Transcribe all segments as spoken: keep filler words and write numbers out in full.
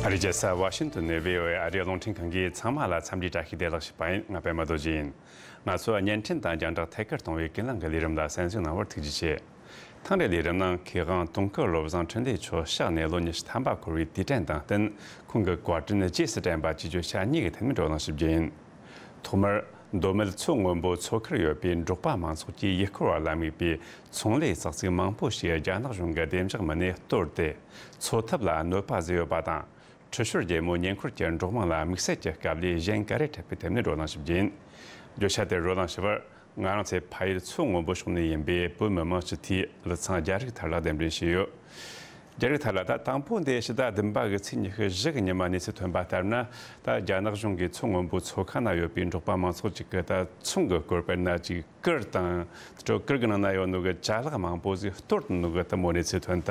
ཨ་རིའི་རྒྱལ་ས་ཝ་ཤིང་ཏོན་ནས་བྷི་ཨོ་ཨེ་ཨ་རིའི་རླུང་འཕྲིན་ཁང་གིས་ཚང་མ་ལ་འཚམས་འདྲིའི་བཀྲ་ཤིས་བདེ་ལེགས་ཞུས་པ་ཡིན། ང་པད་མ་རྡོ་རྗེ་ཡིན། ང་ཚོ་བརྙན་འཕྲིན་དང་རྒྱང་བསྒྲགས་ཐད་ཀར་གཏོང་བའི་ཀུན་གླེང་གི་ལས་རིམ་ལ་གསན་གཟིགས་གནང་བར་ཐུགས་རྗེ་ཆེ། ཐེངས་འདིའི་ལས་རིམ་ནང་མཁས་དབང་དུང་དཀར་བློ་བཟང་འཕྲིན་ལས་མཆོག་གཤེགས་ནས་ལོ་ཉི་ཤུ་ཐམ་པ་འཁོར་བའི་དུས་དྲན་དང་བསྟུན། ཁོང་གི་བཀའ་དྲིན་རྗེས་སུ་དྲན་པ་བཅས་བརྗོད་བྱ་གཉིས་ཀྱི་ཐད་ནས་བགྲོ་གླེང་ཞུ་རྒྱུ་ཡིན། ཐོག་མར་མདོ་སྨད་མཚོ་སྔོན་པོ་མཚོ་ཁར་ཡོད་པའི་འབྲོག་པ་མང་ཚོགས་ཀྱིས་ཡུལ་སྐོར་བ་ལ་དམིགས་པའི་ཚོང་ལས་ཙག་ཙིག་མང་པོ་ཞིག་རྒྱ་ནག་གཞུང་གི་བདེ་འཇགས་མི་སྣས་གཏོར་ཏེ། འཚོ་ཐབས་ལ་གནོད་པ་བཟོས་ཡོད་པ་དང་། ཁྲི་ཤོར་རྒྱལ་མོ་ཉེ་འཁོར་གྱི་འབྲོག་དམངས་ལ་དམིགས་བསལ་གྱི་དཀའ་ལས་གཞན་ག་རེ་འཕྲད་པའི་ཐད་ནས་བགྲོ་གླེང་ཞུ་རྒྱུ་ཡིན། བརྗོད་བྱ་དེར་བགྲོ་གླེང་ཞུ་བར། ང་རང་ཚོའི་ཕ་ཡུལ་མཚོ་སྔོན་པོའི་ཕྱོགས་ནས་ཡིན་པའི་བོད་མི་མང་སྤྱི་འཐུས་ཀླུ་ཚང་རྒྱ་རིག་ཐར་ལགས་གདན་འདྲེན་བྱས་ཡོད། རྒྱ་རིག་ཐར་ལགས། ད་དང་པོ་འདི་ཕྱི་ཟླ་བདུན་པ་གི་ཚེས་ཉི་ཤུ་བཞི་གི་ཉི་མ་གནས་ཚུལ་ཐོན་པ་ལྟར་ན། ད་རྒྱ་ནག་གཞུང་གིས་མཚོ་སྔོན་པོའི་མཚོ་ཁ་ན་ཡོད་པའི་འབྲོག་པ་མང་ཚོགས་ཅིག་གིས་ད་ཚོང་གི་སྐོར་དཔེར་ན་ཅིག་གུར་དང་། དེ་འཕྲོ་གུར་གྱི་ནང་ན་ཡོད་ནོ་གི་ཅ་ལག་མང་པོ་ཟིག་གཏོར་ནོ་གི་ད་མོ་གནས་ཚུལ་ཐོན། ད་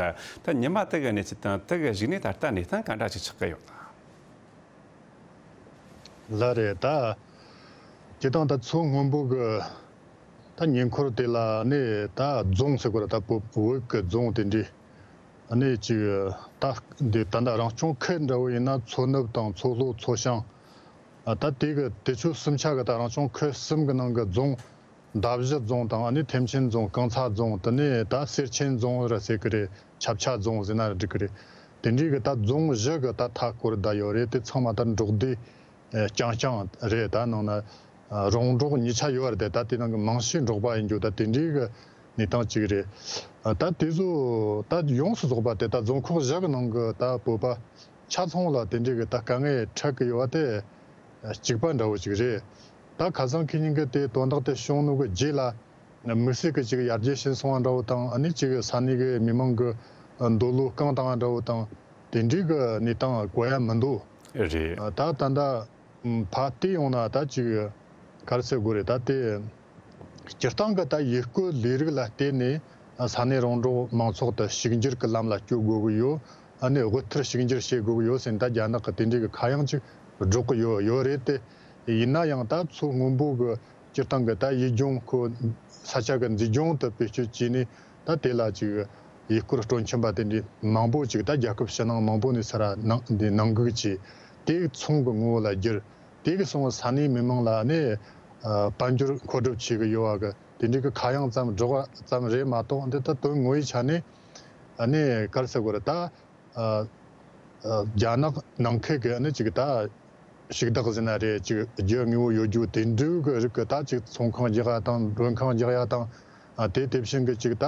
ད་ཉི་མ་དེ་གི་གནས་ཚུལ་དང་དེ་གི་གཞུག་ནས་ད་ལྟ་གནས་སྟངས་ག་འདྲ་ཅིག་ཆགས་ཀྱི་ཡོད་དམ། ལགས་རེད། ད་སྤྱིར་བཏང་ད་མཚོ་སྔོན་པོ་གི་ད་ཉེ་འཁོར་དེ་ལ་ནི་ད་རྫོང་ཟེར་དགོས་རེད། ད་བོད་བོད་ཀྱི་རྫོང་དེ་འདྲའི་ནི་ཅིག་ད་འདི་ད་ལྟ་རང་སྐྱོང་ཁུལ་འདྲ་བོ་ཡིན་ན་མཚོ་ནུབ་དང་མཚོ་ལྷོ་མཚོ་བྱང་། ད་དེ་གི་དེ་ཚོ་གསུམ་ཆ་གི་ད་རང་སྐྱོང་ཁུལ་གསུམ་གི་ནང་གི་རྫོང་། མདའ་བཞི་རྫོང་དང་། ཨ་ནི་ཐེམ་ཆེན་རྫོང་། རྐང་ཚ་རྫོང་། དེ་ནས་ད་གསེར་ཆེན་རྫོང་ར་ཟེར་གི་རེད། ཆབ་ཆ་རྫོང་ཟེར་ན་འགྲིག་གི་རེད། དེ་འདྲའི་གི་ད་རྫོང་བཞི་གི་ད་མཐའ་སྐོར་ད་ཡོད་རེད། དེ་ཚང་མ་ད་འབྲོག་སྡེ་རྐྱང་རྐྱང་རེད། ད་ནང་ན་རོང་འབྲོག་གཉིས་ཆ་ཡོད་རེད། ད་དེ་ནང་གི་མང་ཤོས་འབྲོག་པ་ཡིན་རྒྱུ་ད་དེ་འདྲའི་གི་གནས་སྟངས་གཅིག་རེད། ད་དེ་ཚོ་ད་ཡོངས་སུ་རྫོགས་པ་དེ་ད་རྫོང་ཁག་བཞི་གི་ནང་གི་ད་བོད་པ་ཆ་ཚང་ལ་དེ་འདྲའི་གི་ད་དཀའ་ངལ་འཕྲད་གི་ཡོད་པ་དེ་གཅིག་པ་འདྲ་བོ་ཅིག་རེད། ད་ཁ་སང་ཁེ་ཉིན་གི་དེ་དོན་དག་དེ་བྱུང་ནོ་གི་རྗེས་ལ་དམིགས་བསལ་གི་ཅིག་ཡར་རྒྱས་ཕྱིན་སོང་བ་འདྲ་བོ་དང་། ཨ་ནི་ཅིག་ས་གནས་གི་མི་མང་གི་འདོད་བློ་བསྐངས་བཏང་བ་འདྲ་བོ་དང་། དེ་འདྲའི་གི་གནས་སྟངས་གོ་ཡ་མི་འདུག་རེད། ད་ད་ལྟ་ཕར་བལྟས་ཡོང་ན་ད་ཅིག་ག་རེ་ཟེར་དགོས་རེད། ད་དེ་སྤྱིར་བཏང་གི་ད་ཡུལ་སྐོར་ལས་རིགས་ལ་བརྟེན་ནས་ས་གནས་རོང་འབྲོག་མང་ཚོགས་དེ་ཕྱུག་འགྱུར་གྱི་ལམ་ལ་བསྐྱོད་དགོས་ཀྱི་ཡོད། ཨ་ནི་དབུལ་ཐར་ཕྱུག་འགྱུར་བྱེད་དགོས་ཀྱི་ཡོད་ཟེར་ནས་ད་རྒྱ་ནག་གི་དེ་འདྲའི་གི་ཁ་གཡང་ཅིག་སྒྲོག་གི་ཡོད་ཡོད་རེད་དེ། ཡིན་ན་ཡང་ད་མཚོ་སྔོན་པོ་གི་སྤྱིར་བཏང་གི་ད་ཡུལ་ལྗོངས་ཁོ་ས་ཆ་གི་མཛེས་ལྗོངས་དེ་བེད་སྤྱོད་བྱས་ནས་ད་དེ་ལ་ཅིག་ཡུལ་སྐོར་སྤྲོ་འཆམ་པ་དེ་འདྲའི་མང་པོ་ཅིག་ད་རྒྱལ་ཁབ་ཕྱི་ནང་མང་པོ་ནས་ས་ར་ནང་འདི་ནང་འགུག་བྱས། དེ་ཚོང་གི་ངོ་བོ་ལ་བསྒྱུར། དེ་གི་སོང་ས་གནས་མི་མང་ལ་ནི་ཨ་དཔལ་འབྱོར་མཁོ་སྒྲུབ་བྱེད་གི་ཡོད་པ་གི་དེ་འདྲའི་གི་ཁ་གཡང་ཙམ་སྒྲོག་པ་ཙམ་རེད་མ་གཏོགས། འདི་ད་དོན་དངོས་ཡི་ཆ་ནས་ཨ་ནི་ག་རེ་ཟེར་དགོས་རེད། ད་ཨ་ཨ་རྒྱ་ནག་ནང་ཁུལ་གི་ནི་ཅིག་ད་ཕྱུག་བདག་ཟེར་ན་རེད། ཅིག་རྒྱུ་དངོས་པོ་ཡོད་རྒྱུ་དེ་འདྲའི་གི་རིགས་གི་ད་ཅིག་ཚོང་ཁང་རྒྱག་ཡ་དང་མགྲོན་ཁང་རྒྱག་ཡ་དང་། ཨ་དེ་དེ་བཞིན་གི་ཅིག་ད་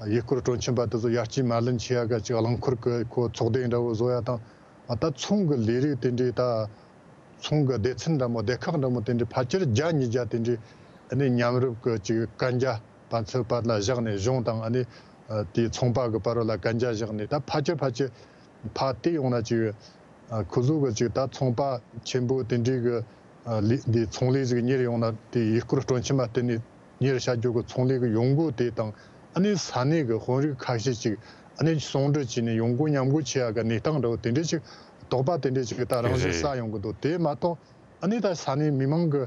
ཡུལ་སྐོར་སྤྲོ་འཆམ་པ་དེ་ཚོ་ཡར་སྐྱེད་མར་ལེན་བྱེད་ཡ་གི་ཅིག་རླངས་འཁོར་གི་ཁོ་ཚོགས་སྡེ་འདྲ་བོ་བཟོ་ཡ་དང་། ཨ་ད་ཚོང་གི་ལས་རིགས་དེ་འདྲའི་ད་ཚོང་གི་སྡེ་ཚན་འདྲ་མོ་སྡེ་ཁག་འདྲ་མོ་དེ་འདྲའི་ཕལ་ཆེར་བརྒྱ་ཉིས་བརྒྱ་དེ་འདྲའི་ཨ་ནི་མཉམ་རུབ་གི་ཅིག་གན་རྒྱ་ཕན་ཚུན་བར་ལ་བཞག་ནས་གཞུང་དང་ཨ་ནི་ཨ་དེའི་ཚོང་པ་གི་བར་ལ་གན་རྒྱ་བཞག་ནས། ད་ཕལ་ཆེར་ཕལ་ཆེར་ཕར་བལྟས་ཡོང་ན་ཅིག་ཨ་ཁོ་ཚོ་གི་ཅིག་ད་ཚོང་པ་ཆེན་པོ་དེ་འདྲའི་གི་ཨ་ལས་འདི་ཚོང་ལས་ཟིག་གཉེར་ཡོང་ན་དེ་ཡུལ་སྐོར་སྤྲོ་འཆམ་པ་དེ་ནི་གཉེར་བྱ་རྒྱུ་གི་ཚོང་ལས་གི་ཡོང་སྒོ་དེ་དང་། ཨ་ནི་ས་གནས་གི་དཔོན་རིགས་ཁ་ཤས་ཅིག་ཨ་ནི་ཟུང་འབྲེལ་བྱས་ནས་ཡོང་སྒོ་མཉམ་འགུལ་བྱེད་ཡ་གི་གནས་སྟངས་འདྲ་བོ་དེ་འདྲ་ཅིག་དོགས་པ་དེ་འདྲ་ཅིག་ད་རང་བཞིན་རེད། ས་ཡོང་གི་འདུག་དེ་མ་གཏོགས་ཨ་ནི་ད་ས་གནས་མི་མང་གི་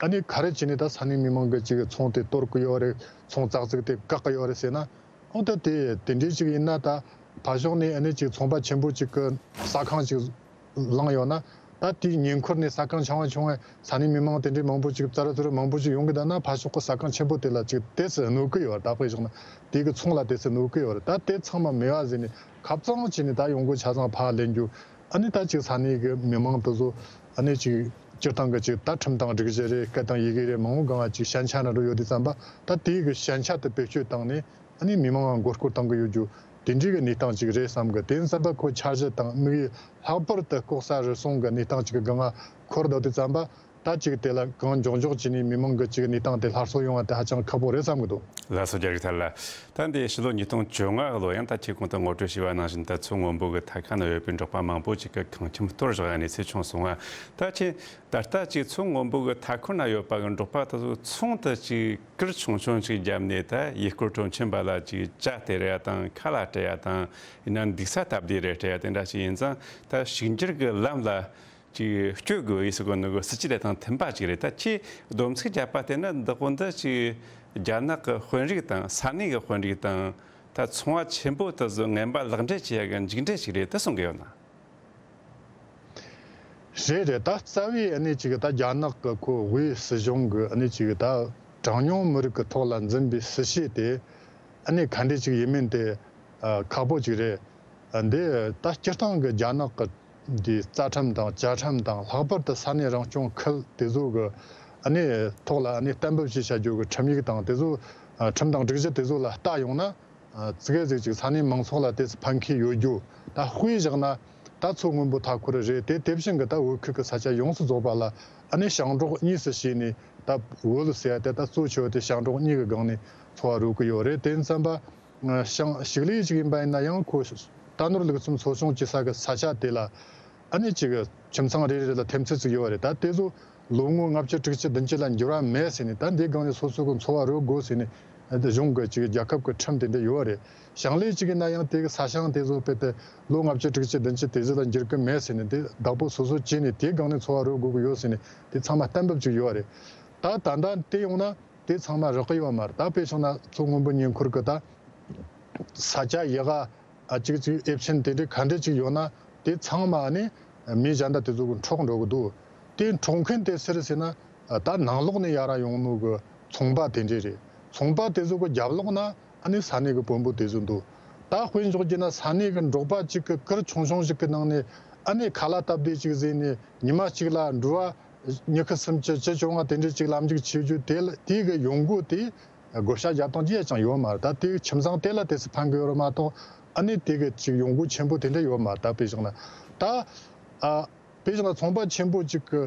ཨ་ནི་ག་རེ་བྱས་ནས་ད་ས་གནས་མི་མང་གི་ཅིག་ཚོང་དེ་གཏོར་གི་ཡོད་རེད། ཚོང་ཙག་ཙིག་དེ་བཀག་གི་ཡོད་རེད་ཟེར་ན། འོ་ད་དེ་དེ་འདྲའི་ཅིག་ཡིན་ན་ད་ཕར་ཕྱོགས་ནས་ཨ་ནི་ཅིག་ཚོང་པ་ཆེན་པོ་ཅིག་གི་ས་ཁང་ཅིག་བླངས་ཡོད་ན། ད་དེའི་ཉེ་འཁོར་ནས་ས་ཁང་ཆུང་བ་ཆུང་བ་ས་གནས་མི་མང་དེ་འདྲའི་མང་པོ་ཅིག་ཙ་ར་ཙ་ར་མང་པོ་ཅིག་ཡོང་གི་ད་ན། ཕར་ཕྱོགས་ཀྱི་ས་ཁང་ཆེན་པོ་དེ་ལ་ཅིག་དེ་ཚོ་གནོད་གི་ཡོད་རེད། ད་དཔེ་བཞག་ན་དེ་གི་ཚོང་ལ་དེ་ཚོ་གནོད་གི་ཡོད་རེད། ད་དེ་ཚང་མ་མེད་པ་བཟོས་ནས་ཁ་གཙང་བྱས་ནས་ད་ཡོང་སྒོ་ཆ་ཚང་ཕར་ལེན་རྒྱུ། ཨ་ནི་ད་ཅིག་ས་གནས་ཀྱི་མི་མང་དེ་ཚོ་ཨ་ནི་ཅིག་སྤྱིར་བཏང་གི་ཅིག་ད་ཁྲིམས་དང་སྒྲིག་གཞི་རེད། སྐད་དང་ཡི་གེ་རེད། མང་པོ་གང་བ་ཅིག་ཞན་ཆ་འདྲ་འགྲོ་ཡོད་དུས་ཙམ་པ། ད་དེའི་གི་ཞན་ཆ་དེ་བེད་སྤྱོད་བཏང་ནས་ཨ་ནི་མི་མང་ལ་མགོ་སྐོར་གཏོང་གི་ཡོད་རྒྱུ་དེ་འདྲའི་གི་གནས་སྟངས་ཅིག་རེད་བསམ་གི། དེ་ཙམ་པ་ཁོ་འཆར་གཞི་དང་དམིགས་ཡུལ་ལྷག་པར་དུ་ལྐོག་ཟ་རུལ་སུངས་གི་གནས་སྟངས་ཅིག་གི་སྒང་ང་འཁོར་འདུག་དུས་ཙམ་པ། ད་ཅིག་དེ་ལ་གང་མགྱོགས་མགྱོགས་བྱས་ནས་མི་མང་གི་ཅིག་གནས་སྟངས་དེ་སླར་གསོ་ཡོང་བ་དེ་ཧ་ཅང་ཁག་པོ་རེད་བསམ་གི་འདུག་ལགས་སོ། རྒྱ་རིག་ཐར་ལགས། ད་འདི་ཕྱི་ལོ་ཉིས་སྟོང་བཅོ་ལྔ་ལོ་ཡང་ད་ཁྱེད་གོང་དུ་ངོ་སྤྲོད་བྱས་པ་ནང་བཞིན་ད་མཚོ་སྔོན་པོ་གི་མཐའ་ཁ་ན་ཡོད་པའི་འབྲོག་པ་མང་པོ་ཅིག་གི་ཁང་ཁྱིམ་གཏོར་བཞག་ཡ་གནས་ཚུལ་བྱུང་སོང་ང་། ད་ཁྱེད་ད་ལྟ་ཅིག་མཚོ་སྔོན་པོ་གི་མཐའ་འཁོར་ན་ཡོད་པ་གི་འབྲོག་པ་དེ་ཚོ་ཚོང་དུ་ཅིག་གུར་ཆུང་ཆུང་ཅིག་བརྒྱབ་ནས་ད་ཡུལ་སྐོར་སྤྲོ་འཆམ་པ་ལ་ཅིག་ཇ་སྟེར་ཡ་དང་ཁ་ལག་སྤྲད་ཡ་དང་། ཡིན་ན་འདུག་ས་སྟབས་བདེ་རེ་སྤྲད་ཡ་དེ་འདྲ་ཞིག་ཡིན་ཙང་། ད་ཕྱུག་འགྱུར་གི་ལམ་ལ་ཅིག་བསྐྱོད་དགོས་ཡིན་ཟེར་གོ་ནོ་གི་སྲིད་ཇུས་དེ་དང་མཐུན་པ་ཅིག་རེད། ད་ཁྱེད་སྡོམ་ཚིག་བརྒྱབ་པ་དེ་ནི་འདི་ཀོ་འདི་ཅིག་རྒྱ་ནག་གི་དཔོན་རིགས་དང་ས་གནས་ཀྱི་དཔོན་རིགས་དང་ད་ཚོང་བ་ཆེན་པོ་དེ་ཚོ་ངན་པ་ལག་འབྲེལ་བྱེད་ཡ་གི་མཇུག་འབྲས་ཅིག་རེད་དེ་གསུང་གི་ཡོད་ན། རེད་རེད། ད་རྩ་བའི་ཨ་ནི་ཅིག་ད་རྒྱ་ནག་གི་ཁོ་དབུས་སྲིད་གཞུང་གི་ཨ་ནི་ཅིག་ད་གྲངས་ཉུང་མི་རིགས་ཀྱི་ཐོག་ལ་འཛིན་པའི་སྲིད་བྱུས་དེ་ཨ་ནི་ག་འདྲ་ཅིག་ཡིན་མིན་དེ་ཁག་པོ་ཅིག་རེད། འདི་ད་སྤྱིར་བཏང་གི་རྒྱ་ནག་གི་འདི་རྩ་ཁྲིམས་དང་བཅའ་ཁྲིམས་དང་ལྷག་པར་དུ་ས་གནས་རང་སྐྱོང་ཁུལ་དེ་ཚོ་གི་ཨ་ནི་ཐོག་ལ་ཨ་ནི་གཏན་འབེབས་བྱས་བྱ་རྒྱུ་གི་ཁྲིམས་ཡིག་དང་དེ་ཚོ་ཁྲིམས་དང་སྒྲིག་གཞི་དེ་ཚོ་ལ་ལྟ་ཡོང་ན། ཙི་གེ་ཟིག་ཅིག་ས་གནས་མང་ཚོགས་ལ་དེ་ཕན་ཁེ་ཡོད་རྒྱུ། ད་དཔེ་བཞག་ན་ད་མཚོ་སྔོན་པོ་མཐའ་འཁོར་རེད་དེ། དེ་བཞིན་གི་ད་བོད་ཁུལ་གི་ས་ཆ་ཡོངས་སུ་རྫོགས་པ་ལ་ཨ་ནི་ཞིང་འབྲོག་གཉིས་སུ་ཕྱེ་ནས། ད་བོད་ཟེར་ཡ་དེ་ད་གཙོ་ཆེ་བ་དེ་ཞིང་འབྲོག་གཉིས་ཀྱི་སྒང་ནས་འཚོ་བ་རོལ་གི་ཡོད་རེད། དེ་ཙམ་པ་ཞིང་ཕྱུགས་ལས་ཅིག་ཡིན་པ་ཡིན་ན་ཡང་ཁོ་རྟ་ནོར་ལུག་གསུམ་འཚོ་སྐྱོང་བྱེད་ས་གི་ས་ཆ་དེ་ལ་ཨ་ནི་ཅིག་ཁྱིམ་ཚང་རེ་རེ་ལ་ཐེབས་ཚད་ཅིག་ཡོད་རེད། ད་དེ་ཚོ་ལོ་ངོ་ལྔ་བཅུ་དྲུག་ཅུ་བདུན་ཅུ་ལ་འགྱུར་བ་མེད་ཟེར་ནས། ད་འདི་སྒང་ནས་སོ་སོ་གི་འཚོ་བ་རོལ་དགོས་ཟེར་ནས་གཞུང་གི་ཅིག་རྒྱལ་ཁབ་ཀྱི་ཁྲིམས་དེ་འདྲ་ཡོད་རེད། ཞིང་ལས་ཅིག་ཡིན་ན་ཡང་དེ་གི་ས་ཞིང་དེ་ཚོ་དཔེ་དེ་ལོ་ལྔ་བཅུ་དྲུག་ཅུ་བདུན་ཅུ་དེ་ཚོ་ལ་འགྱུར་གི་མེད་ཟེར་ནས། དེ་བདག་པོ་སོ་སོ་བྱས་ནས་དེ་སྒང་ནས་འཚོ་བ་རོལ་དགོས་གི་ཡོད་ཟེར་ནས་དེ་ཚང་མ་གཏན་འབེབས་ཅིག་ཡོད་རེད། ད་ད་ལྟ་དེ་ཡོང་ན་དེ་ཚང་མ་རག་གི་ཡོད་མ་རེད། ད་དཔེ་བཞག་ན་མཚོ་སྔོན་པོ་ཉེ་འཁོར་གི་ད་ས་ཆ་ཡག་ག་ཨ་ཅིག་ཅིག་ཨེབ་ཆེན་དེ་འདྲའི་ག་འདྲ་ཅིག་ཡོད་ན་དེ་ཚང་མ་ནི་མི་གཞན་དག་དེ་ཚོ་གི་འཕྲོག་འགྲོ་གི་འདུག་དེ་འཕྲོག་མཁན་དེ་སུ་རེད་ཟེར་ན། ད་ནང་ལོགས་ནས་ཡར་ཡོང་ནོ་གི་ཚོང་པ་དེ་འདྲས་རེད། ཚོང་པ་དེ་ཚོ་གི་རྒྱབ་ལོགས་ན་ཨ་ནི་ས་གནས་གི་བོན་པོ་དེ་ཚོ་འདུག་ད་དཔེ་འཇོག་རྒྱུ་ན་ས་གནས་གི་འབྲོག་པ་གཅིག་གི་གུར་ཆུང་ཆུང་ཞིག་གི་ནང་ནས་ཨ་ནི་ཁ་ལག་སྟབས་བདེ་ཅིག་བཟས་ནས་ཉི་མ་གཅིག་ལ་འགྲོ་བ་ཉི་ཤུ་སུམ་ཅུ་བཅུ་བཅོ་ལྔ་དེ་འདྲས་ཅིག་ལམ་འཇུག་བྱེད་རྒྱུ་དེ་ལ་དེ་གི་ཡོང་སྒོ་དེ། བགོ་བཤའ་རྒྱབ་སྟངས་ཅི་ཡང་ཡོད་མ་རེད། ད་དེའི་ཁྱིམ་ཚང་དེ་ལ་དེ་ཚོ་ཕན་གི་ཡོད་རེད་མ་གཏོགས་ཨ་ནི་དེ་གི་ཅིག་ཡོང་སྒོ་ཆེན་པོ་དེ་འདྲ་ཡོད་མ་རེད། ད་དཔེ་བཞག་ན་ད་ཨ་དཔེ་བཞག་ན་ཚོང་པ་ཆེན་པོ་ཅིག་གི་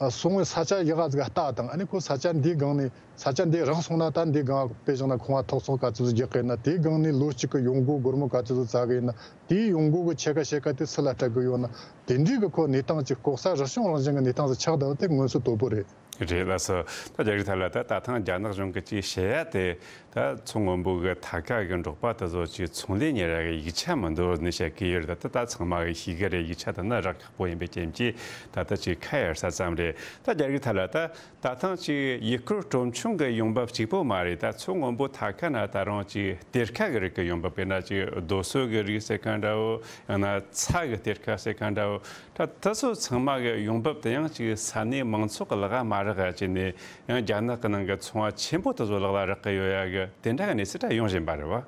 ཨ་སོང་བའི་ས་ཆ་ཡག་ག་ཟིག་ལྟ་དང་། ཨ་ནི་ཁོ་ས་ཆ་འདིའི་སྒང་ནས་ས་ཆ་འདི་རག་སོང་ན་ད་འདིའི་སྒང་དཔེ་བཞག་ན་ཁང་བ་ཐོག་ཚོགས་ག་ཚོད་ཟིག་རྒྱག་གི་ཡིན་ན། དེའི་སྒང་ནས་ལོ་གཅིག་གི་ཡོང་སྒོ་སྒོར་མོ་ག་ཚོད་ཟིག་བཙལ་གི་ཡིན་ན། དེའི་ཡོང་སྒོ་གི་ཕྱེད་ཀ་ཕྱེད་ཀ་དེ་སུ་ལ་སྤྲད་གི་ཡོད་ན། དེ་འདྲའི་གི་ཁོ་གནས་སྟངས་ཅིག་ལྐོག་ཟ་རུལ་སུངས་རང་བཞིན་གི་གནས་སྟངས་སུ་ཆགས་བསྡད་པ་དེ་མངོན་གསལ་དོད་པོ་རེད། རེད་ལགས་སོ། ད་རྒྱ་རིགས་ཐ་ལ་ད་ད་ཐེངས་རྒྱ་ནག་གཞུང་གིས་ཅིག་བཤད་ཡ་དེ། ད་མཚོ་སྔོན་པོ་གི་མཐའ་ཁ་གི་འབྲོག་པ་དེ་ཚོ་ཅིག་ཚོང་ལས་གཉེར་ཡ་གི་ཡིག་ཆ་མི་འདུག་ནི་བཤད་ཀྱི་ཡོད་རེད། ད་ད་ད་ཚང་མ་གི་ཤེས་ཀྱི་རེད། ཡིག་ཆ་དེ་ནི་རག་ཁག་པོ་ཡིན་པའི་རྐྱེན་གྱིས་ད་ད་ཅིག་ཁ་གཡར་ས་ཙམ་རེད། ད་རྒྱ་རིགས་ཐ་ལ་ད་ད་ཐེངས་ཅིག་ཡུལ་སྐོར་སྤྲོ་འཆམ་གི་ཡོང་འབབ་གཅིག་པོ་མ་རེད། ད་མཚོ་སྔོན་པོ་མཐའ་ཁ་ན་ད་རུང་ཅིག་གཏེར་ཁ་གི་རིགས་གི་ཡོང་འབབ། དཔེར་ན་ཅིག་རྡོ་སོལ་གི་རིགས་ཟེར་མཁན་འདྲ་བོ། ཡང་ན་ཚྭ་གི་གཏེར་ཁ་ཟེར་མཁན་འདྲ་བོ། ད་དེ་ཚོ་ཚང་མ་གི་ཡོང་འབབ་དེ་ཡང་ཅིག་ས་གནས་མང་ཚོགས་ཀྱི་ལག་ག་མ་རག་ཡ་བྱས་ནས། ཡང་རྒྱ་ནག་གི་ནང་གི་ཚོང་བ་ཆེན་པོ་དེ་ཚོ་ལག་ལ་རག་གི་ཡོད་ཡ་གི་དེ་འདྲ་གི་གནས་ཚུལ་འདྲ་ཡོང་བཞིན་པ་རེད་བ།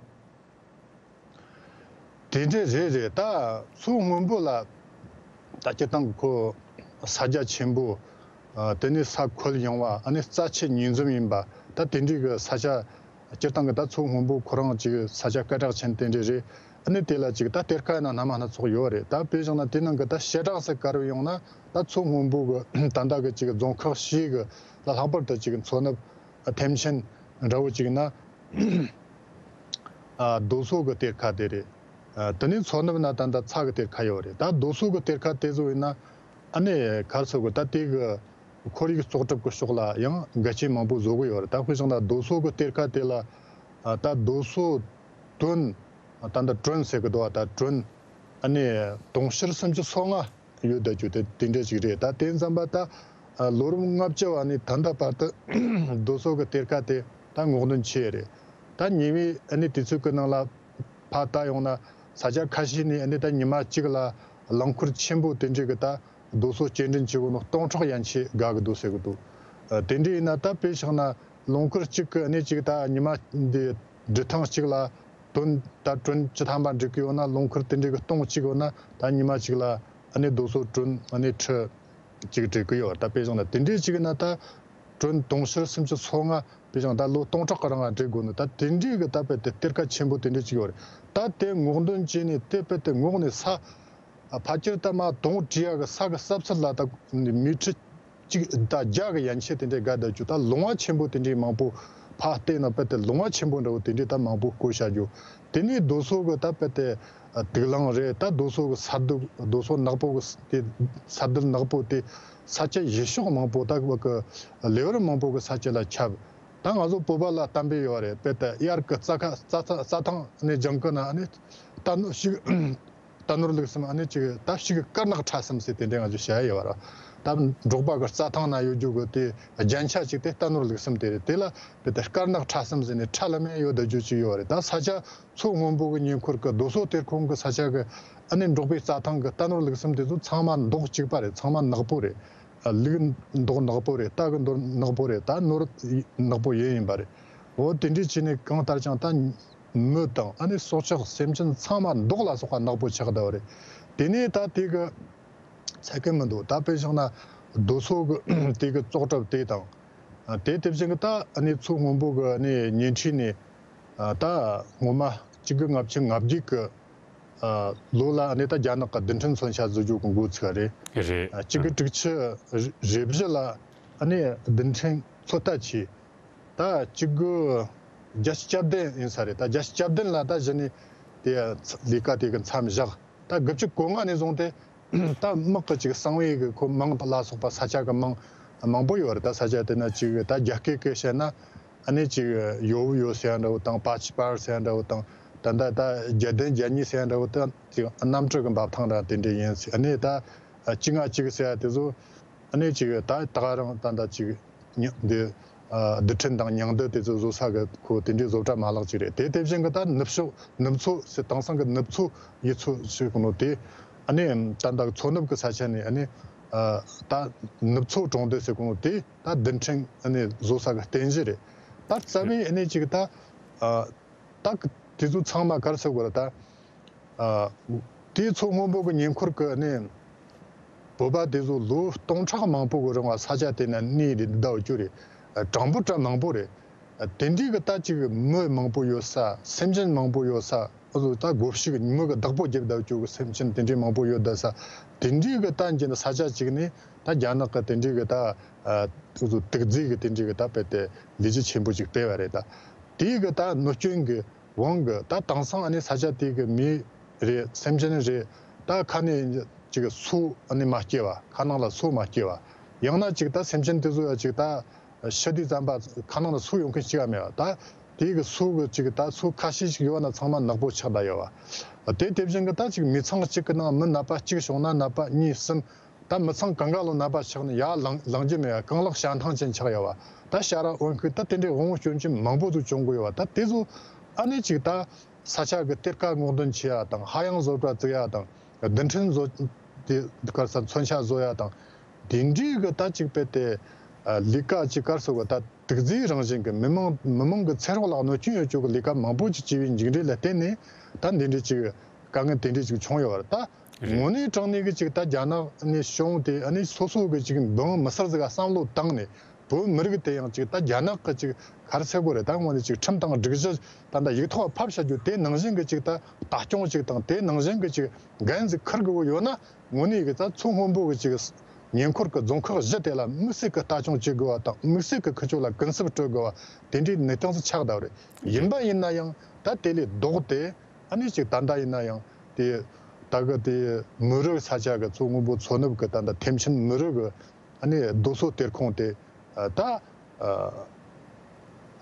དེ་འདྲ་རེད་རེད། ད་མཚོ་སྔོན་པོ་ལ་ད་སྤྱིར་བཏང་གི་ཁོ་ས་རྒྱ་ཆེན་པོ། ཨ་དེ་ནས་ས་ཁོལ་ཡངས་པ། ཨ་ནི་རྩ་ཆེ་ཉིས་འཛོམས་ཡིན་པ། ད་དེ་འདྲའི་གི་ས་ཆ། སྤྱིར་བཏང་གི་ད་མཚོ་སྔོན་པོ་ཁོ་རང་ཅིག་ས་ཆ་སྐད་གྲགས་ཅན་དེ་འདྲ་རེད། ཨ་ནི་དེ་ལ་ཅིག་ད་གཏེར་ཁ་ཡིན་ན་སྣ་མང་སྣ་ཚོགས་ཡོད་རེད། ད་དཔེ་བཞག་ན་དེ་ནང་གི་ད་བྱེ་བྲག་ཟེར་བཀར་ཡོང་ན། ད་མཚོ་སྔོན་པོ་གི་ད་ལྟ་གི་ཅིག་རྫོང་ཁག་བཞི་གི་ལ་ལྷག་པར་དུ་ཅིག་མཚོ་ནུབ་ཐེམ་ཆེན་འདྲ་བོ་ཅིག་ན། ཨ་རྡོ་སོལ་གི་གཏེར་ཁ་དེ་རེད། ཨ་དེ་ནས་མཚོ་ནུབ་ན་ད་ལྟ་ཚྭ་གི་གཏེར་ཁ་ཡོད་རེད། ད་རྡོ་སོལ་གི་གཏེར་ཁ་དེ་ཚོ་ཡིན་ན་ཨ་ནི་ག་རེ་ཟེར་དགོས། ད་དེ་གི་ཁོར་ཡུག་གཙོ་གྲུབ་ཀྱི་ཕྱོགས་ལ་ཡང་འགལ་རྐྱེན་མང་པོ་བཟོ་གི་ཡོད་རེད། ད་དཔེ་བཞག་ན་རྡོ་སོལ་གྱི་གཏེར་ཁ་དེ་ལ་ཨ་ད་རྡོ་སོལ་ཏོན། ད་ལྟ་ཀྲོན་ཟེར་གི་འདུག་ད་ཀྲོན་ཨ་ནི་དུང་ཕྱུར་སུམ་ཅུ་སོ་ལྔ་ཡོད་བསྡད་རྒྱུ་དེ་དེ་འདྲ་ཞིག་རེད། ད་དེ་ཙམ་པ་ད་ལོ་རབས་ལྔ་བཅུ་བ་ནས་ད་ལྟ་བར་དུ་རྡོ་སོལ་གྱི་གཏེར་ཁ་དེ་ད་སྔོག་འདོན་བྱས་རེད། ད་ཉེ་བའི་ཨ་ནི་དུས་ཚོད་ཀྱི་ནང་ལ་ཕར་ལྟ་ཡོང་ན་ས་ཆ་ཁ་ཤས་ནས་ཨ་ནི་ད་ཉི་མ་གཅིག་ལ་རླངས་འཁོར་ཆེན་པོ་དེ་འདྲ་གི་ད་རྡོ་སོལ་སྐྱེལ་འདྲེན་བྱེད་དགོས་ནོ་སྟོང་ཕྲག་ཡན་ཆད་དགའ་གི་འདུག་ཟེར་གི་འདུག་ཨ་དེ་འདྲ་ཡིན་ན་ད་དཔེ་བཞག་ན་རླངས་འཁོར་གཅིག་གི་གནས་གཅིག་ད་ཉི་མ་འདི་འགྲུལ་ཐེངས་གཅིག་ལ་ཏོན་ད་ཀྲོན་བཅུ་ཐམ་པ་འགྲུལ་གི་ཡོད་ན། རླངས་འཁོར་དེ་འདྲ་གི་སྟོང་གཅིག་ཡོད་ན་ད་ཉི་མ་གཅིག་ལ་ཨ་ནི་རྡོ་སོལ་ཀྲོན་ཨ་ནི་ཁྲི་གཅིག་སྤྲད་གི་ཡོད། ད་དཔེ་བཞག་ན་དེ་འདྲ་གཅིག་ཡིན་ན་ད་ཀྲོན་དུང་ཕྱུར་སུམ་ཅུ་སོ་ལྔ་དཔེ་བཞག་ན་ད་ལོ་སྟོང་ཕྲག་གི་རིང་ལ་སྤྲད་དགོས་ནི། ད་དེ་འདྲའི་གི་ད་དཔེ་དེ་གཏེར་ཁ་ཆེན་པོ་དེ་འདྲ་གཅིག་ཡོད་རེད། ད་དེ་སྔོག་འདོན་བྱས་ནས་དེ་དཔེ་དེ་སྔོག་ནས་ས། ཨ་ཕལ་ཆེར་ད་མ་དོང་བྲིས་ཡག་གི་ས་གི་ས་ཚད་ལ་ད་མི་ཊར་གཅིག་ད་བརྒྱ་གི་ཡན་ཆད་དེ་འདྲའི་དགའ་བསྡད་རྒྱུ། ད་ལུང་བ་ཆེན་པོ་དེ་འདྲའི་མང་པོ་ཕར་བལྟས་ན་དཔེ་དེ་ལུང་བ་ཆེན་པོ་འདྲ་བོ་དེ་འདྲའི་ད་མང་པོ་བརྐོས་བཞག་རྒྱུ། དེ་ནས་རྡོ་སོལ་གི་ད་དཔེ་དེ་དུག་རླངས་རེད། ད་རྡོ་སོལ་གི་ས་རྡུལ། རྡོ་སོལ་ནག་པོ་གི་དེ་ས་རྡུལ་ནག་པོ་དེ་ས་ཆ་ཡུལ་ཕྱོགས་མང་པོ་ད་གི་ལེ་ཝར་མང་པོ་གི་ས་ཆ་ལ་ཁྱབ། ད་ང་ཚོ་བོད་པ་ལ་གཏམ་དཔེ་ཡོད་རེད། དཔེ་དེ་དབྱར་གི་རྩྭ་ཁ་རྩྭ་ཐང་ནས་ལྗང་གུ་ན་ནི་རྟ་ནོར་ཞིག་རྟ་ནོར་ལུག་གསུམ། ཨ་ནི་ཅིག་ད་ཕྱི་གི་དཀར་ནག་ཁྲ་གསུམ་ཟེར་དེ་འདྲ་ང་ཚོས་བྱ་ཡ་ཡོད་ར། ད་འབྲོག་པ་གི་རྩྭ་ཐང་ན་ཡོད་རྒྱུ་གི་དེ་རྒྱན་ཆ་ཅིག་དེ་རྟ་ནོར་ལུག་གསུམ་དེ་རེད། དེ་ལ་དེ་ལྟར་དཀར་ནག་ཁྲ་གསུམ་ཟེར་ནས་ཁྲ་ལམ་ཡང་ཡོད་བསྡད་རྒྱུ་ཅིག་ཡོད་རེད། ད་ས་ཆ་མཚོ་སྔོན་པོ་གི་ཉེ་འཁོར་གི་རྡོ་སོལ་གཏེར་ཁུང་གི་ས་ཆ་གི་ཨ་ནི་འབྲོག་པའི་རྩྭ་ཐང་གི་རྟ་ནོར་ལུག་གསུམ་དེ་ཚོ་ཚང་མ་མདོག་གཅིག་པ་རེད། ཚང་མ་ནག་པོ་རེད། ལུག་མདོག་ནག་པོ་རེད། རྟ་གི་མདོག་ནག་པོ་རེད། ད་ནོར་ནག་པོ་ཡིན་ཡིན་པ་རེད། འོ་དེ་འདྲའི་བྱས་ནས་གང་ལྟར་ཀྱང་ད་མི་དང་ཨ་ནི་སྲོག་ཆགས་སེམས་ཅན་ཚང་མ་མདོག་ལ་སོགས་པ་ནག་པོ་ཆགས་བསྡད་པ་རེད། དེ་ནས་ད་དེ་གི་ཚད་མཁན་མི་འདུག་ད་དཔེ་བཞག་ན་རྡོ་སོལ་གི་དེ་གི་བཙོག་གྲབས་དེ་དང་། དེ་དེ་བཞིན་གི་ད་ཨ་ནི་མཚོ་སྔོན་པོ་གི་ཨ་ནི་ཉེ་འཁྲིས་ནས་ད་སྔོན་མ་གཅིག་དགུ་ལྔ་བཅུ་ང་བརྒྱད་གི་ལོ་ལ་ཨ་ནི་ད་རྒྱ་ནག་གི་རྡུལ་ཕྲན་མཚོན་ཆ་བཟོ་རྒྱུ་གི་འགོ་ཚུགས་པ་རེད། རེད། གཅིག་དགུ་དྲུག་ཅུ་རེ་བཞི་ལ་ཨ་ནི་རྡུལ་ཕྲན་ཚོད་ལྟ་བྱས། ད་གཅིག་དགུ་བརྒྱད་ཅུ་གྱ་བདུན་ཡིན་ས་རེད། ད་བརྒྱད་ཅུ་གྱ་བདུན་ལ་ད་གཞི་ནས་དེ་ལས་ཀ་དེ་གི་མཚམས་བཞག་ད་དགུ་བཅུ་གོ་ལྔ་ནས་བཟུང་སྟེ་ད་དམག་གི་ཅིག་གསང་བའི་གི་ཁོ་མིང་ལ་སོགས་པ་ས་ཆ་གི་མིང་མང་པོ་ཡོད་རེད། ད་ས་ཆ་དེ་ན་ཅིག་ད་རྒྱ་སྐད་གི་བཤད་ན་ཨ་ནི་ཅིག་ཡོ་བུ་ཡོ་ཟེར་ཡ་འདྲ་བོ་དང་། པ་ཆི་པར་ཟེར་ཡ་འདྲ་བོ་དང་། ད་ད་ད་བརྒྱད་ལྡན་བརྒྱད་གཉིས་ཟེར་ཡ་འདྲ་བོ་དང་། ཅིག་གནམ་གྲུ་གི་འབབ་ཐང་ར་དེ་འདྲ་ཡིན་ཟེར། ཨ་ནི་ད་གཅིག་ལྔ་གཅིག་ཟེར་ཡ་དེ་ཚོ་ཨ་ནི་ཅིག་ད་ད་ག་རང་ད་ད་ཅིག་ཉི་འདི་ཨ་རྡུལ་ཕྲན་དང་ཉིང་རྡུལ་དེ་ཚོ་བཟོ་ས་གི་ཁོ་དེ་འདྲའི་བཟོ་གྲྭ་མ་ལག་ཅིག་རེད། དེ་དེ་བཞིན་གི་ད་ནུབ་ཕྱོགས་ནུབ་མཚོ་ཟེར། དེང་སང་གི་ནུབ་མཚོ་ཡུལ་མཚོ་ཟེར་གོ་ནོ་དེ་ཨ་ནི་ད་ད་མཚོ་ནུབ་གི་ས་ཆ་ནས་ཨ་ནི་ཨ་ད་ནུབ་མཚོ་གྲོང་སྡེ་ཟེར་གོ་ནོ་དེ་ད་རྡུལ་ཕྲན་ཨ་ནི་བཟོ་ས་གི་རྟེན་གཞི་རེད། ད་རྩ་བའི་ཨ་ནི་ཅིག་ད་ཨ་ད་དེ་ཚོ་ཚང་མ་ག་རེ་ཟེར་དགོས་རེད། ད་ཨ་དེའི་མཚོ་སྔོན་པོ་གི་ཉེ་འཁོར་གི་ནས་བོད་པ་དེ་ཚོ་ལོ་སྟོང་ཕྲག་མང་པོ་གི་རིང་ལ་ས་ཆ་དེ་ན་གནས་དེ་བསྡད་རྒྱུ་རེད། གྲངས་འབོར་ད་མང་པོ་རེད། དེ་འདྲའི་གི་ད་ཅིག་མི་མང་པོ་ཡོད་ས། སེམས་ཅན་མང་པོ་ཡོད་ས། ཨ་ཟོ་ད་སྒོ་ཕྱུགས་མི་གི་བདག་པོ་བརྒྱབ་བསྡད་རྒྱུ་གི་སེམས་ཅན་དེ་འདྲའི་མང་པོ་ཡོད་བསྡད་ས། དེ་འདྲའི་གི་ད་འགྱིན་ས་ཆ་ཅིག་ནས་ད་རྒྱ་ནག་གི་དེ་འདྲའི་གི་ད་ཨ་ཨ་ཟོ་དུག་རྫས་གི་དེ་འདྲའི་གི་ད་དཔེ་དེ་ལས་གཞི་ཆེན་པོ་ཅིག་སྤེལ་བ་རེད། ད་དེའི་གི་ད་གནོད་སྐྱོན་གི་དབང་གིས་ད་དེང་སང་ཨ་ནི་ས་ཆ་དེ་གི་མི་རེད། སེམས་ཅན་རེད། ད་ཁ་ནས་ཅིག་སོ་ཨ་ནི་མ་སྐྱེ་བ། ཁ་ནང་ལ་སོ་མ་སྐྱེ་བ། ཡང་ན་ཅིག་ད་སེམས་ཅན་དེ་ཚོ་ཡང་ཅིག་ད་ཤི་དུས་ཙམ་པ་ཁ་ནང་ལ་སོ་ཡོང་མཁན་གཅིག་ཡང་མེད་པ། ད་དེ་གི་སོ་གི་ཅིག་ད་སོ་ཁ་ཤས་ཤིག་ཡོད་ན་ཚང་མ་ནག་པོ་ཆགས་བསྡད་ཡོད་པ། དེ་དེ་བཞིན་གི་ད་ཅིག་མི་ཚང་གཅིག་གི་ནང་མི་ནད་པ་གཅིག་བྱུང་ན་ནད་པ་གཉིས་གསུམ། ད་མི་ཚང་གང་ག་ལོ་ནད་པ་ཆགས་ནས་ཡར་ལངས་ལངས་རྒྱུ་མེད་པ། རྐང་ལག་ཞ་ཐང་ཅན་ཆགས་ཡོད་པ། ད་ཤ་ར་འོན་ཁུལ་ད་དེ་འདྲའི་དབང་པོ་སྐྱོན་ཅན་མང་པོ་ཚོ་བྱུང་གི་ཡོད་པ། ད་དེ་ཚོ་ཨ་ནི་ཅིག་ད་ས་ཆ་གི་གཏེར་ཁ་སྔོག་འདོན་བྱེད་ཡ་དང་། ཧ་ཡང་བཟོ་གྲྭ་བཙུགས་ཡ་དང་། རྡུལ་ཕྲན་བཟོ་དེ་གར་ས་མཚོན་ཆ་བཟོ་ཡ་དང་། དེ་འདྲའི་གི་ད་ཅིག་དཔེ་དེ་ལས་ཀ་ཅིག་གར་སོ་གི་ད་དུག་རྫས་རང་བཞིན་གི་མི་མང་མི་མང་གི་ཚེ་སྲོག་ལ་གནོད་སྐྱོན་ཡོད་ཅོག་གི་ལས་ཀ་མང་པོ་ཅིག་བྱས་པའི་མཇུག་འབྲས་ལ་བརྟེན་ནས་ད་འདི་འདྲའི་ཅིག་དཀའ་ངལ་དེ་འདྲའི་ཅིག་བྱུང་ཡོད་པ་རེད། ད་རེད། དངོས་གནས་དྲང་གནས་གི་ཅིག་ད་རྒྱ་ནག་ནས་བྱུང་སྟེ་ཨ་ནི་སོ་སོ་གི་ཅིག་འབངས་མི་སེར་ཟིག་ག་བསམ་བློ་བཏང་ནས་བོད་མི་རིགས་དེ་ཡང་ཅིག་ད་རྒྱ་ནག་གི་ཅིག་ག་རེ་ཟེར་དགོས་རེད། ད་དངོས་གནས་ཅིག་ཁྲིམས་དང་སྒྲིག་གཞི་ད་ད་ཡིག་ཐོག་ཕབ་བྱ་རྒྱུ་དེ་ནང་བཞིན་གི་ཅིག་ད་ལྟ་སྐྱོང་ཅིག་དང་དེ་ནང་བཞིན་གི་ཅིག་འགན་ཟིག་འཁུར་དགོས་ཡོད་ན། དངོས་གནས་ཀྱི་ད་མཚོ་སྔོན་པོ་གི་ཅིག་ཉེ་འཁོར་གྱི་རྫོང་ཁག་བཞི་དེ་ལ་དམིགས་བསལ་གྱི་ལྟ་སྐྱོང་བྱེད་དགོས་པ་དང་། དམིགས་བསལ་གྱི་ཁུ་ཆོ་ལ་གུན་གསབ་སྤྲོད་དགོས་པ་དེ་འདྲའི་གནས་སྟངས་སུ་ཆགས་བསྡད་པ་རེད། ཡིན་པ་ཡིན་ན་ཡང་ད་དེ་ལས་ལྡོག་སྟེ་ཨ་ནི་ཅིག་ད་ལྟ་ཡིན་ན་ཡང་དེ་ད་གི་དེ་མུ་རི་ས་ཆ་གི་མཚོ་སྔོན་པོ་མཚོ་ནུབ་གི་ད་ད་ཐེམ་ཆེན་མུ་རི་གི་ཨ་ནི་རྡོ་སོལ་གཏེར་ཁུང་དེ་ད་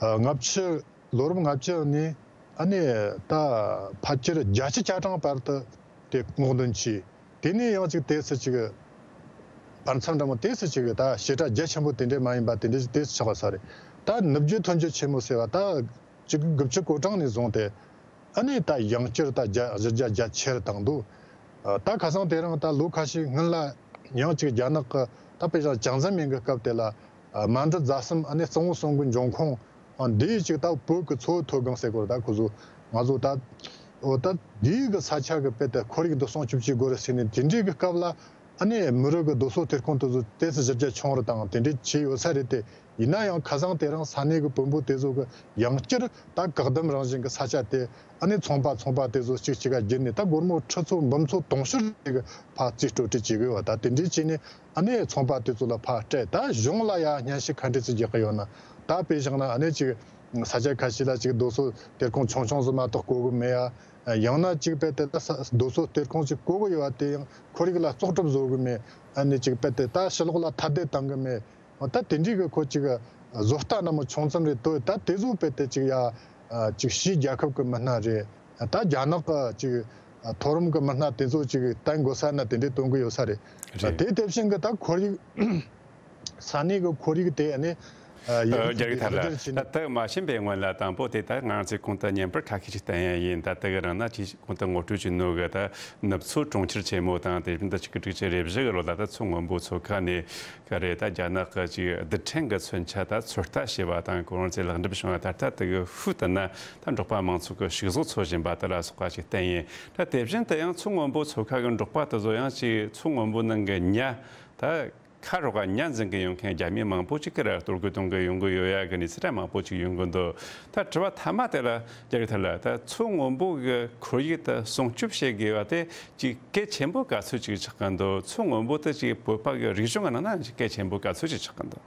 ལྔ་བཅུ། ལོ་རབས་ལྔ་བཅུ་ནས་ཨ་ནི་ད་ཕལ་ཆེར་བརྒྱད་ཅུ་གྱ་གྲངས་བར་དུ་དེ་སྔོག་འདོན་བྱས། དེ་ནས་ཡང་ཅིག་དེ་སུ་ཅིག་བར་མཚམས་འདྲ་མོ་དེ་སུ་ཅིག་ད་བྱེ་བྲག་རྒྱ་ཆེན་པོ་དེ་འདྲས་མ་ཡིན་པ་དེ་འདྲས་དེ་སུ་ཆགས་པ་ས་རེད། ད་ནུབ་རྒྱུད་མཐུན་འགྱུར་ཆེན་མོ་ཟེར་བ་ད་ཅིག་དགུ་བཅུ་གོ་གྲངས་ནས་བཟུང་སྟེ་ཨ་ནི་ད་ཡང་བསྐྱར་ད་རྒྱ་གཞི་རྒྱ་རྒྱ་ཆེར་བཏང་འདུག་ད་ཁ་སང་དེ་རིང་ད་ལོ་ཁ་ཤས་སྔོན་ལ་ཡང་ཅིག་རྒྱ་ནག་གི་ད་དཔེ་བཞག་ཅང་ཙེ་མིན་གྱི་སྐབས་དེ་ལ། ཨ། མན་ཌི་རྫ་གསུམ་ཨ་ནི་གཙང་བོ་གསུམ་གྱི་འབྱུང་ཁུངས། ཨ། འདིའི་ཅིག་ད་བོད་ཀྱི་མཚོ་བོད་མཐོ་སྒང་ཟེར་དགོས་རེད། ད་ཁོ་ཚོ་ང་ཚོ་ད་འོ་ད་འདིའི་གི་ས་ཆ་གི་དཔེ་དེ་ཁོར་ཡུག་འདི་སྲུང་སྐྱོབ་བྱེད་དགོས་རེད་ཟེར་ནས་དེ་འདྲའི་གི་སྐབས་ལ་ཨ་ནི་མུ་རི་གི་རྡོ་སོལ་གཏེར་ཁུང་དེ་ཚོ་དེ་ཚོ་གཞི་རྒྱ་ཆུང་རུ་དང་དེ་འདྲའི་བྱས་ཡོད་ས་རེད་དེ། ཡིན་ན་ཡང་ཁ་སང་དེ་རིང་ས་གནས་གི་བོན་པོ་དེ་ཚོ་གི་ཡང་བསྐྱར་ད་བཀག་སྡོམ་རང་བཞིན་གི་ས་ཆ་དེ་ཨ་ནི་ཚོང་པ་ཚོང་པ་དེ་ཚོ་གཅིག་གཅིག་ག་བརྒྱུད་ནས་ད་སྒོར་མོ་ཁྲི་ཚོ་འབུམ་ཚོ་དུང་ཕྱུར་ཅིག་གི་ཕར་རྩིས་སྤྲོད་བྱེད་ཀྱི་ཡོད་པ། ད་དེ་འདྲའི་བྱས་ནས། ཨ་ནི་ཚོང་པ་དེ་ཚོ་ལ་ཕར་སྤྲད། ད་གཞུང་ལ་ཡ་སྙན་ཞུ་ག་འདྲ་ཅིག་རྒྱག་གི་ཡོད་ན། ད་དཔེ་བཞག་ན་ཨ་ནི་ཅིག་ས་ཆ་ཁ་ཤས་ལ་ཅིག་རྡོ་སོལ་གཏེར་ཁུང་ཆུང་ཆུང་ཟིག་མ་གཏོགས་བརྐོ་གི་མེད་ཡ། ཡང་ན་ཅིག་དཔེ་དེ་ད་ས་རྡོ་སོལ་གཏེར་ཁུང་ཅིག་བརྐོ་གི་ཡོད་པ་དེ་ཡང་ཁོར་ཡུག་ལ་བཙོག་གྲབས་བཟོ་གི་མེད། ཨ་ནི་ཅིག་དཔེ་དེ་ད་ཕྱི་ལོགས་ལ་ཐ་དད་བཏང་གི་མེད། ད་དེ་འདྲའི་གི་ཁོ་ཅིག་བཟོ་ལྟ་འདྲ་མོ་ཆུང་ཙམ་རེད་དོ། ད་དེ་ཚོ་དཔེ་དེ་ཅིག་ཡ་ཅིག་ཕྱིའི་རྒྱལ་ཁབ་གི་མི་སྣ་རེད། ད་རྒྱ་ནག་གི་ཅིག་མཐོ་རིམ་གྱི་མི་སྣ་དེ་ཚོ་ཅིག་བསྟེན་དགོས་ས་ན་དེ་འདྲའི་སྟོན་གྱི་ཡོད་ས་རེད། རེད། དེ་དེ་བཞིན་གྱི་ད་ཁོར་ཡུག་ས་གནས་ཀྱི་ཁོར་ཡུག་དེ་ཨ་ནི་ཡུན་རིང་རྒྱ་རིགས་ཐར་ལ་ད་ལྟ་མ་ཕྱིན་པའི་སྔོན་ལ་དང་པོ་དེ་ད་ང་ཚོས་གོང་དུ་བརྙན་པར་ཁ་ཤས་ཤིག་བསྟན་ཡ་ཡིན། ད་ལྟ་གི་རིང་ན་ཅིག་གོང་དུ་ངོ་སྤྲོད་བྱས་ནོ་གི་ད་ནུབ་མཚོ་གྲོང་ཁྱེར་ཆེན་མོ་དང་དེ་བཞིན་དུ་གཅིག་གི་དྲུག་ཅུ་རེ་བཞི་གི་ལོ་ལ་ད་མཚོ་སྔོན་པོ་མཚོ་ཁ་ནས་ག་རེ་ད་རྒྱ་ནག་གི་ཅིག་རྡུལ་ཕྲན་གྱི་མཚོན་ཆ་ད་ཚོད་ལྟ་བྱས་པ་དང་ཁོ་རང་ཚོས་ལེགས་འགྲུབ་བྱུང་བ་ད་ལྟ་དེ་གི་ཤུལ་དུ་ན་ད་འབྲོག་པ་མང་ཚོགས་ཀྱི་ཕྱུགས་ཟོག་འཚོ་བཞིན་པ་དེ་ལ་སོགས་པ་ཞིག་བསྟན་ཡིན། ད་དེ་བཞིན་དུ་ཡང་མཚོ་སྔོན་པོ་མཚོ་ཁ་གི་འབྲོག་པ་དེ་ཚོ་ཡང་ཅིག་མཚོ་སྔོན་པོ་ནང་གི་ཉ་ད་ཁ་རོག་ག་ཉ་འཛིན་གི་ཡོང་མཁན་རྒྱ་མི་མང་པོ་ཅིག་གི་ར་གཏོར་རྒོལ་གཏོང་གི་ཡོང་གི་ཡོད་ཡ་གི་གནས་ཚུལ་ར་མང་པོ་ཅིག་ཡོང་གི་འདུག་ད་དྲི་བ་མཐའ་མ་དེ་ལ་རྒྱ་རིགས་ཐར་ལ་ད་མཚོ་སྔོན་པོ་གི་ཁོར་ཡུག་ད་སྲུང་སྐྱོབ་བྱེད་དགོས་པ་དེ་ཅིག་གལ་ཆེན་པོ་ག་ཚོད་ཅིག་ཆགས་ཀྱི་འདུག་མཚོ་སྔོན་པོ་དེ་ཅིག་བོད་པ་གི་རིག་གཞུང་གི་ནང་ན་ཅིག་གལ་ཆེན་པོ་ག་ཚོད་ཅིག་ཆགས་ཀྱི་འདུག་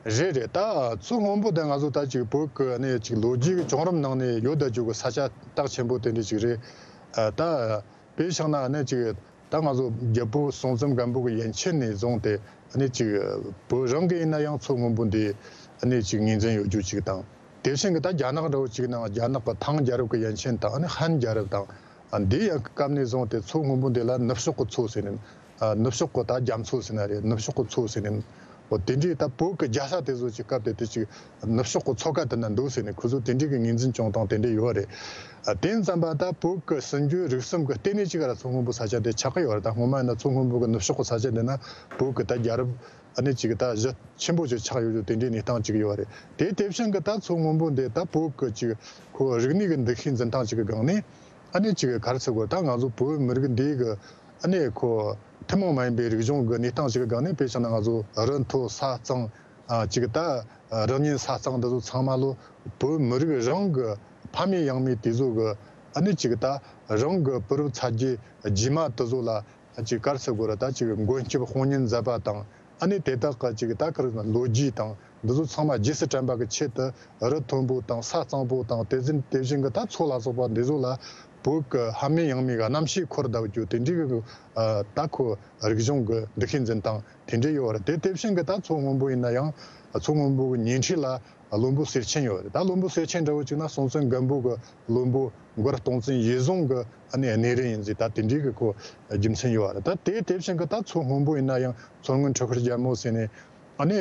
རེད་རེད། ད་མཚོ་སྔོན་པོ་དེ་ང་ཚོ་ད་ཅིག་བོད་ཀྱི་ནས་ཅིག་ལོ་རྒྱུས་ཀྱི་བྱུང་རིམ་ནང་ནས་ཡོད་བསྡད་རྒྱུ་གི་ས་ཆ་རྟགས་ཆེན་པོ་དེ་འདྲ་ཅིག་རེད། ད་དཔེ་བཞག་ན་ནས་ཅིག་ད་ང་ཚོ་རྒྱལ་པོ་སྲོང་བཙན་སྒམ་པོ་གི་ཡན་ཆད་ནས་བཟུང་སྟེ་ནས་ཅིག་བོད་རང་གི་ཡིན་ན་ཡང་མཚོ་སྔོན་པོ་འདི་ནས་ཅིག་ངོས་འཛིན་ཡོད་རྒྱུ་ཅིག་དང་། དེ་བཞིན་གྱི་ད་རྒྱ་ནག་འདྲ་བོ་ཅིག་ནང་རྒྱ་ནག་གི་ཐང་རྒྱལ་རབས་ཀྱི་ཡན་ཆད་དང་ནས་ཧན་རྒྱལ་རབས་དང་། འདི་ཡང་སྐབས་ནས་བཟུང་སྟེ་མཚོ་སྔོན་པོ་འདི་ལ་ནུབ་ཕྱོགས་ཀྱི་མཚོ་ཟེར་ནས། ནུབ་ཕྱོགས་ཀྱི་ད་རྒྱ་མཚོ་ཟེར་ན་རེད། ནུབ་ཕྱོགས་ཀྱི་མཚོ་ཟེར་ནས། འོ་དེ་འདྲའི་ད་བོད་ཀྱི་རྒྱལ་ས་དེ་ཚོ་ཅིག་སྐབས་དེ་དུས་ཅིག་ནུབ་ཕྱོགས་ཀྱི་མཚོ་ཁ་དེ་ན་འདུག་ཟེར་ནས་ཁོ་ཚོ་དེ་འདྲའི་གི་ངོས་འཛིན་བྱུང་སྟངས་དེ་འདྲ་ཡོད་རེད། དེ་ཙམ་པ་ད་བོད་ཀྱི་སྲིད་འབྱོར་རིག་གསུམ་གྱི་ལྟེ་གནས་ཅིག་ར་མཚོ་སྔོན་པོ་ས་ཆ་དེ་ཆགས་ཀྱི་ཡོད་རེད། ད་སྔོན་མ་ཡིན་ན་མཚོ་སྔོན་པོ་གི་ནུབ་ཕྱོགས་ཀྱི་ས་ཆ་དེ་ན་བོད་ཀྱི་ད་རྒྱལ་རབས་ཨ་ནི་ཅིག་ད་གཞི་ཆེན་པོ་ཅིག་ཆགས་ཡོད་རྒྱུ་དེ་འདྲའི་གནས་སྟངས་ཅིག་ཡོད་རེད། དེ་དེ་བཞིན་གྱི་ད་མཚོ་སྔོན་པོ་འདི་ད་བོད་ཀྱི་ཅིག་ཁོ་རིག་གནས་ཀྱི་འདུ་ཤེས་འཛིན་སྟངས་ཅིག་གི་སྒང་ནས། ཨ་ནི་ཅིག་ག་རེ་ཟེར་དགོས། ད་ང་ཚོ་བོད་མི་རིགས་འདི་གི་ཨ་ནི་ཁོ་ཐུན་མོང་མ་ཡིན་པའི་རིག་གཞུང་གི་གནས་སྟངས་ཅིག་གི་སྒང་ནས། དཔེ་བཞག་ན་ང་ཚོ་རི་མཐོ་ས་གཙང་ཨ་ཅིག་ད་རི་ཉིལ་ས་གཙང་འདི་ཚོ་ཚང་མ་ལོ་བོད་མི་རིགས་རང་གི་ཕ་མེས་ཡང་མེས་དེ་ཚོ་གི་ཨ་ནི་ཅིག་ད་རང་གི་བུ་རབས་ཚ་རྒྱུད་རྗེས་མ་དེ་ཚོ་ལ་ཅིག་ག་རེ་ཟེར་དགོས་རེད། ད་ཅིག་མགོན་སྐྱབས་དཔུང་གཉེན་མཛད་པ་དང་། ཨ་ནི་དེ་དག་གི་ཅིག་ད་ག་རེ་ཟེར་ན་ལོ་རྒྱུས་དང་འདི་ཚོ་ཚང་མ་རྗེས་སུ་དྲན་པ་གི་ཆེད་དུ་རི་མཐོན་པོ་དང་ས་གཙང་པོ་དང་དེ་བཞིན་དེ་བཞིན་གྱི་ད་མཚོ་ལ་སོགས་པ་འདི་ཚོ་ལ་བོད་ཀྱི་ཕ་མེས་ཡང་མེས་ཀྱི་རྣམ་ཤེས་འཁོར་བསྡད་རྒྱུ་དེ་འདྲའི་གི་ཨ་ད་ཁོ་རིག་གཞུང་གི་འདུ་ཤེས་འཛིན་སྟངས་དེ་འདྲའི་ཡོད་རེད། དེ་དེ་བཞིན་གྱི་ད་མཚོ་སྔོན་པོ་ཡིན་ན་ཡང་མཚོ་སྔོན་པོ་གི་ཉེ་འཁྲིས་ལ་བློན་པོ་གསེར་ཆེན་ཡོད་རེད། ད་བློན་པོ་གསེར་ཆེན་འདྲ་བོ་ཅིག་ན་སྲོང་བཙན་སྒམ་པོ་གི་བློན་པོ་མགར་སྟོང་བཙན་ཡིད་བཟུང་གི་ཨ་ནི་གནས་རི་ཡིན་ཟེར། ད་དེ་འདྲའི་གི་ཁོ་རྒྱུ་མཚན་ཡོད་རེད། ད་དེ་དེ་བཞིན་གི་ད་མཚོ་སྔོན་པོ་ཡིན་ན་ཡང་མཚོ་སྔོན་ཁྲི་ཤོར་རྒྱལ་མོ་ཟེར་ནས་ཨ་ནི་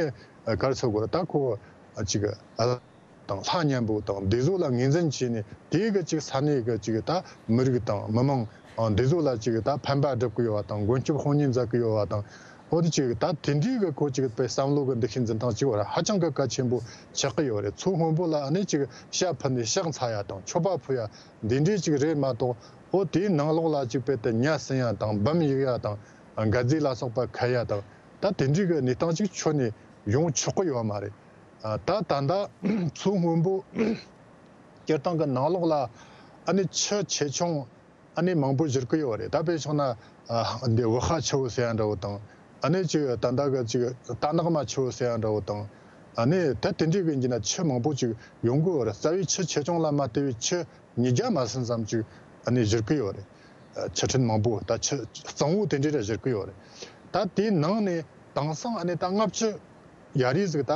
ག་རེ་ཟེར་དགོས་རེད། ད་ཁོ་ཅིག་ཨ་དང་ལྷ་མཉམ་པོ་དང་འདི་ཚོ་ལ་ངོས་འཛིན་བྱས་ནས་དེ་གི་ཅིག་ས་གནས་གི་ཅིག་ད་མི་རིགས་དང་མི་མང་འདི་ཚོ་ལ་ཅིག་ད་ཕན་པ་སྒྲུབ་གི་ཡོད་པ་དང་མགོན་སྐྱབས་དཔུང་གཉེན་མཛད་གི་ཡོད་པ་དང་། འོ་དེ་ཅིག་ད་དེ་འདྲའི་གི་ཁོ་ཅིག་པའི་བསམ་བློ་གི་འདུ་ཤེས་འཛིན་སྟངས་ཅིག་བར་ཧ་ཅང་གི་གལ་ཆེན་པོ་ཆགས་ཀྱི་ཡོད་རེད། མཚོ་སྔོན་པོ་ལ་ཨ་ནི་ཅིག་ཤ་ཕུད་ནས་ཕྱག་འཚལ་ཡ་དང་མཆོད་པ་ཕུལ་ཡ་འདི་འདྲའི་ཅིག་རེད་མ་གཏོགས། འོ་དེའི་ནང་ལོགས་ལ་ཅིག་པའི་དེ་ཉ་ཟིན་ཡ་དང་འབུམ་ཡུག་ཡ་དང་འགད་རྫས་ལ་སོགས་པ་ཁ་ཡ་དང་ད་དེ་འདྲའི་གི་གནས་སྟངས་ཅིག་ཁྱོན་ནས་ཡོང་ཆོག་གི་ཡོད་མ་རེད། ད་ད་ལྟ་མཚོ་སྔོན་པོ་སྤྱིར་བཏང་གི་ནང་ལོགས་ལ་ཨ་ནི་ཆུ་ཆེ་ཆུང་ཨ་ནི་མང་པོ་བཞུར་གི་ཡོད་རེད། ད་དཔེ་བཞག་ན་ཨ་འདི་བུ་ཧ་ཆུ་བོ་ཟེར་ཡ་འདྲ་བོ་དང་། ཨ་ནི་ཅིག་ད་ལྟ་གི་ཅིག་རྟ་ནག་མ་ཆུ་བོ་ཟེར་ཡ་འདྲ་བོ་དང་། ཨ་ནི་ད་དེ་འདྲའི་གི་ཡིན་ན་ཆུ་མང་པོ་ཅིག་ཡོང་གི་ཡོད་རེད། རྩ་བའི་ཆུ་ཆེ་ཆུང་ལ་མ་ལྟོས་པའི་ཆུ་ཉིས་བརྒྱ་མ་ཟིན་ཙམ་ཅིག་ཨ་ནི་བཞུར་གི་ཡོད་རེད། ཆུ་ཕྲན་མང་པོ་ད་ཆུ་གཙང་བོ་དེ་འདྲའི་ར་བཞུར་གི་ཡོད་རེད། ད་དེའི་ནང་ནས་དེང་སང་ཨ་ནི་ད་ལྔ་བཅུ་ཡ་རེ་ཟིག་ད་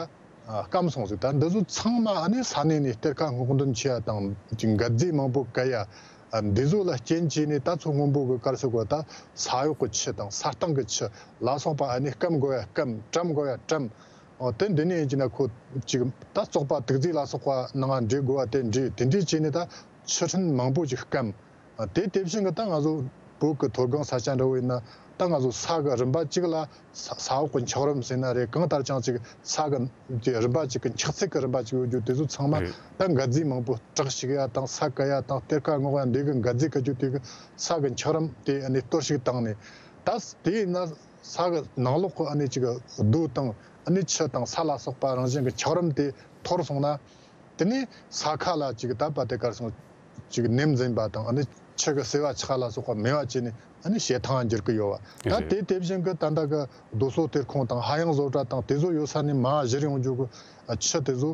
སྐམ་སོང་ཟིག་ད་འདི་ཚོ་ཚང་མ་ཨ་ནི་ས་གནས་ནས་གཏེར་ཁ་སྔོག་འདོན་བྱེད་ཡ་དང་འགད་རྫས་མང་པོ་བཀལ་ཡ། འདི་ཚོ་ལ་རྐྱེན་བྱས་ནས་ད་མཚོ་སྔོན་པོ་གི་ག་རེ་ཟེར་དགོས། ད་ས་འོག་གི་ཆུ་དང་ས་སྟེང་གི་ཆུ་ལ་སོགས་པ་ཨ་ནི་སྐམ་དགོས་ཡ་སྐམ། བཀྲམ་དགོས་ཡ་བཀྲམ། འོ་དེ་འདི་ནས་ཡིན་གྱི་ན་ཁོ་ཅིག་ད་བཙོག་པ་དུག་རྫས་ལ་སོགས་པ་ནང་འདྲེས་དགོས་པ་དེ་འདྲེས། དེ་འདྲས་བྱས་ནས་ད་ཆུ་ཕྲན་མང་པོ་ཅིག་སྐམ། དེ་དེ་བཞིན་གྱི་ད་ང་ཚོ་བོད་ཀྱི་མཐོ་སྒང་ས་ཆ་འདྲ་བོ་ཡིན་ན་ད་ང་ཚོ་ས་གི་རིམ་པ་གཅིག་ལ་ས་ས་འོག་གི་འཁྱགས་རོམ་ཟེར་ན་རེད། གང་ལྟར་ཀྱང་ཅིག་ས་གི་དེ་རིམ་པ་གཅིག་གི་འཁྱགས་ཚད་ཀྱི་རིམ་པ་གཅིག་ཡོད་རྒྱུ་དེ་ཚོ་ཚང་མ་རེད། ད་འགད་རྫས་མང་པོ་བྲག་ཞིག་ཡ་དང་ས་ག་ཡ་དང་གཏེར་ཁ་སྔོག་ཡ་འདི་གི་འགད་རྫས་ག་རྒྱུ་དེ་གི་ས་གི་འཁྱགས་རོམ་དེ་ཨ་ནི་གཏོར་བཤིག་བཏང་ནས། ད་དེ་ཡིན་ན་ས་གི་ནང་ལོགས་གི་ཨ་ནི་ཅིག་རྡོ་དང་ཨ་ནི་ཆུ་དང་ས་ལ་སོགས་པ་རང་བཞིན་གྱི་འཁྱགས་རོམ་དེ་འཐོར་སོང་ན། དེ་ནས་ས་ཁ་ལ་ཅིག་ད་པ་དེ་གར་སོང་ཅིག་ནེམ་འཛིན་པ་དང་ཨ་ནི་ཆུ་གི་སེར་བ་ཆགས་ལ་སོགས་པ་མེད་པ་བྱས་ནས་ཨ་ནི་བྱེ་ཐང་འགྱུར་གི་ཡོད་པ། ད་དེ་དེ་བཞིན་གྱི་ད་ལྟ་གི་རྡོ་སོལ་གཏེར་ཁུང་དང་ཧ་ཡང་བཟོ་གྲྭ་དང་དེ་ཚོ་ཡོད་ས་ནས་མར་བཞུར་ཡོང་རྒྱུ་གི་ཆུ་དེ་ཚོ་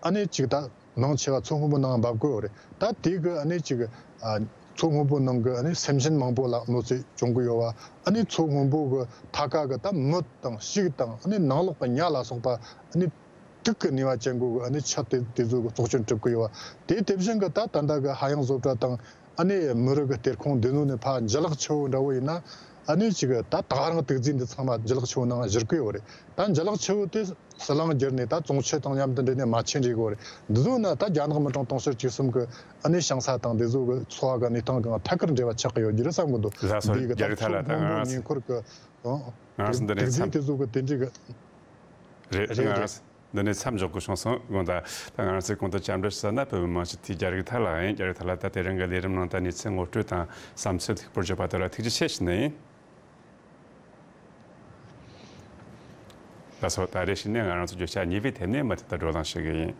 ཨ་ནི་ཅིག་ད་མང་ཆེ་བ་མཚོ་སྔོན་པོ་ནང་འབབ་གི་ཡོད་རེད། ད་དེ་གི་ཨ་ནི་ཅིག་ཨ་མཚོ་སྔོན་པོ་ནང་གི་ཨ་ནི་སེམས་ཅན་མང་པོ་ལ་གནོད་འཚེ་བྱུང་གི་ཡོད་པ། ཨ་ནི་མཚོ་སྔོན་པོ་གི་མཐའ་ཁ་གི་ད་མི་དང་ཤིག་དང་ཨ་ནི་ནང་ལོགས་གི་ཉ་ལ་སོགས་པ་ཨ་ནི་དུག་གི་ནུས་པ་ཅན་གོ་གི་ཨ་ནི་ཆུ་དེ་དེ་ཚོ་གི་བཙོག་སྐྱོན་གྲུབ་གི་ཡོད་པ། དེ་དེ་བཞིན་གི་ད་ད་ལྟ་གི་ཧ་ཡང་བཟོ་གྲྭ་དང་ ཨ་ནི་མི་རིགས་ཀྱི་གཏེར་ཁུངས་འདི་ཚོ་ནས་ཕར་འཇུ་ལག་ཆུ་བོ་འདྲ་བོ་ཡིན་ན། ཨ་ནི་ཅིག་ད་ད་ག་རང་དུག་རྫས་འདི་ཚང་མ་འཇུ་ལག་ཆུ་བོ་ནང་བཞུར་གི་ཡོད་རེད། ད་འཇུ་ལག་ཆུ་བོ་དེ་ཟི་ལིང་བརྒྱུད་ནས་ད་ཙོང་ཆུ་དང་མཉམ་དུ་འདྲེས་ནས་རྨ་ཆུ་འདྲེས་གི་ཡོད་རེད། འདི་ཚོ་ན་ད་རྒྱ་ནག་མི་གྲངས་དུང་ཕྱུར་བཅུ་གསུམ་གི་ཨ་ནི་ཞིང་ས་དང་འདི་ཚོ་གི་འཚོ་བ་གི་གནས་སྟངས་གང་ཐད་ཀར་འབྲེལ་བ་ཆགས་ཀྱི་ཡོད་རྒྱུ་རེད་བསམ་གི་འདུག་ལགས་སོ། འདི་གི་ད་རྒྱ་རིགས་ཐ་ལ་ད་ང་རང་ཚོ་ཉེ་འཁོར་གི་ང་རང་ཚོ་འདི་ནས་དུག་རྫས་མཚམས་དེ་ཚོ་གི་དེ་འདྲའི་གི་རེད། རེད་ང་རང་རེད། ཚོ་འདི་ནས་མཚམས་འཇོག་དགོས་བྱུང་སོང་། དགོངས་དག་ད་ང་རང་ཚོའི་གོང་དུ་བཅར་འདྲི་ཞུ་ས་ན་བོད་མི་མང་སྤྱི་འཐུས་རྒྱ་རིགས་ཐ་ལགས་ཡིན། རྒྱ་རིགས་ཐ་ལགས་ད་དེ་རིང་གི་ལས་རིམ་ནང་ད་གནས་ཚུལ་ངོ་སྤྲོད་དང་བསམ་ཚུལ་ལེགས་པོར་བརྗོད་པ་དེ་ལ་ཐུགས་རྗེ་ཆེ་ཞུ་ནི་ཡིན། ལགས་སོ། ད་རེས་ཤིག་ནས་ང་རང་ཚོ་བརྗོད་བྱ་གཉིས་པའི་ཐད་ནས་མུ་མཐུད་དུ་བགྲོ་གླེང་ཞུ་གི་ཡིན།